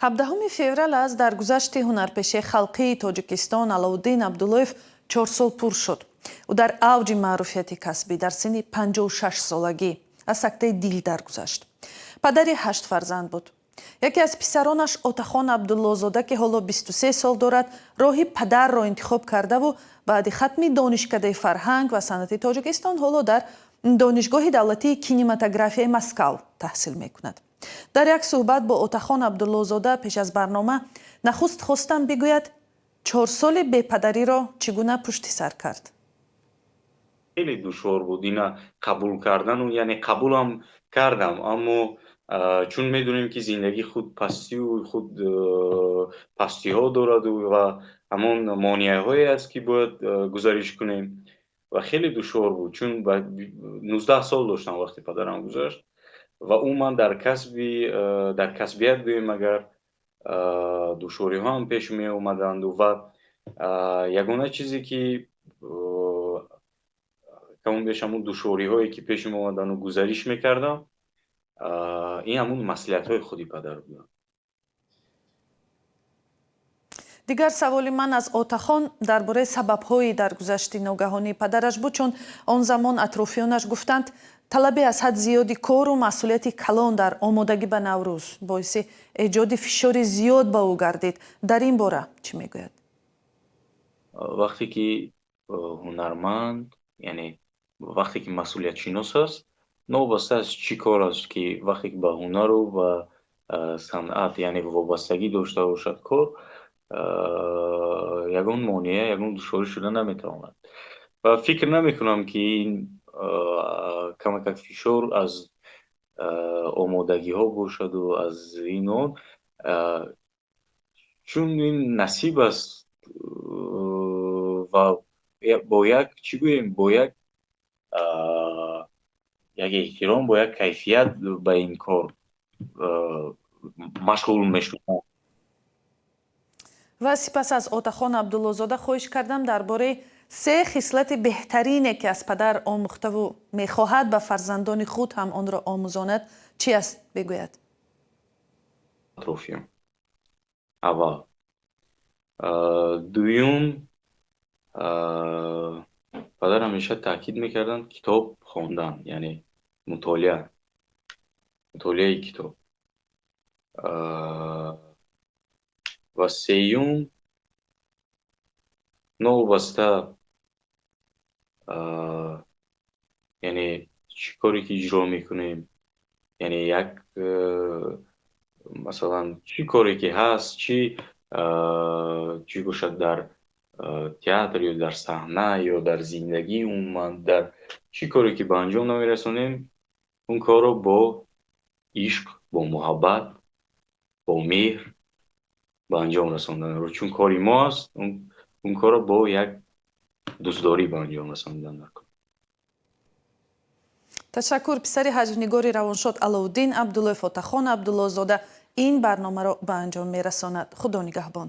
17 феврал аз даргузашти ҳунарпешаи халқии Тоҷикистон Алоуддин Абдуллоев 4 сол пур шуд. Ӯ дар авҷи маъруфияти касбӣ, дар синни 56 солагӣ аз сактаи дил даргузашт. Падари ҳашт фарзанд буд. Яке аз писаронаш, Отахон Абдуллозода, ки ҳоло 23 сол дорад, роҳи падарро интихоб кардаву баъди хатми Донишкадаи фарҳанг ва санъати Тоҷикистон ҳоло дар Донишгоҳи давлатии кинематографияи Москав таҳсил мекунад. Дар як суҳбат бо Отахон Абдуллозода пеш аз барнома нахуст хостам бигӯяд, 4 соли бепадариро чӣ гуна пушти сар кард. Хеле душвор буд ина қабул кардану, яъне қабулам кардам, аммо чун медонем, ки зиндагӣ худ пастию худ пастиҳо дораду ва ҳамон монеаҳое аст, ки бояд гузариш кунем, ва хеле душвор буд, чун 19 сол доштам, вақте падарам гузашт, ва ӯ ман дар касби, дар касбият гӯем, агар душвориҳо ҳам пеш меомаданду ва ягона чизе, ки камон беш ҳамун душвориҳое, ки пеш меомадану гузариш мекардам, ин ҳамун маслиҳатҳои худи падар буданд. Дигар саволи ман аз Отахон дар бораи сабабҳои даргузашти ногаҳонии падараш буд, чун он замон атрофиёнаш гуфтанд, талаби аз ҳад зиёди кору масъулияти калон дар омодагӣ ба Наврӯз боиси эҷоди фишори зиёд ба ӯ гардид. Дар ин бора чӣ мегӯяд? Вақте ки ҳунарманд, яъне вақте ки масъулиятшинос аст, новобаста аз чӣ кор аст, ки вақте ки ба ҳунару ба санъат, яъне вобастагӣ дошта бошад кор, ягон монеа, ягон душворӣ шуда наметавонад. Ва фикр намекунам, ки ин камакак фишор аз омодагиҳо бошаду аз ин он, чун ин насиб аст ва бо як, чӣ гӯем, бо як эҳтиром, бо як кайфият ба ин кор машғул мешудам. Ва сипас аз Отахон Абдуллозода хоҳиш кардам, дар бораи се хислати беҳтарине, ки аз падар омӯхтаву мехоҳад ба фарзандони худ ҳам онро омӯзонад, чӣ аст, бигӯяд. Атрофиён аввал, дуюм, падар ҳамеша таъкид мекарданд китоб хондан, яъне мутолиа, мутолиаи китоб, ва сеюм, новобаста, яъне чӣ коре ки иҷро мекунем, яъне як, масалан, чӣ коре ки ҳаст, чӣ бошад, дар театр ё дар саҳна ё дар зиндагӣ, умуман дар чӣ коре ки ба анҷом намерасонем, он корро бо ишқ, бо муҳаббат, бо меҳр ба анҷом расондан, чун кори мо аст, он корро бо як дӯстдорӣ ба анҷом расондан дар кор. Ташаккур. Писари ҳаҷвнигори равоншод Алоуддин Абдуллоев, Отахон Абдуллозода, ин барномаро ба анҷом мерасонад. Худо нигаҳбон.